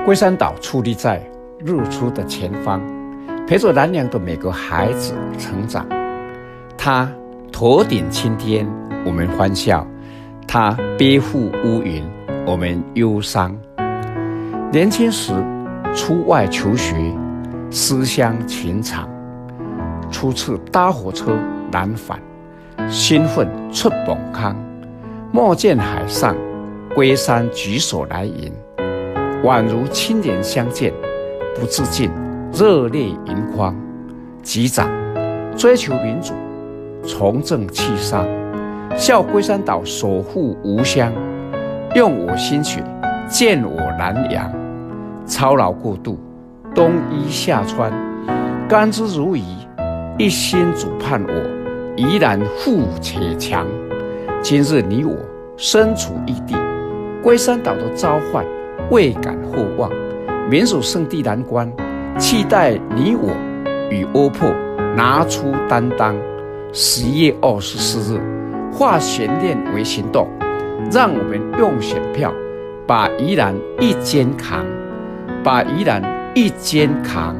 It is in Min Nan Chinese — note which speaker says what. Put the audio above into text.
Speaker 1: 龜山島矗立在日出的前方，陪着南洋的每個孩子成長。他頭頂青天，我們歡笑；他背負烏雲，我們憂傷。年輕時出外求學，思鄉情長。初次搭火車南返，興奮出磅空，蓦見海上龜山舉手來迎，宛如親人相見，不自禁熱淚盈眶。及長追求民主，從政棄商，效龜山島守護吾鄉，用我心血建我南洋。操勞過度，冬衣夏穿，甘之如飴。一心囑盼我，宜蘭富且強。今日你我身處異地，龜山島的召喚未敢厚望。民主聖地難關，期待你我與歐破拿出擔當。11月24日，化懸念為行動，讓我們用選票把宜蘭一肩扛，把宜蘭一肩扛。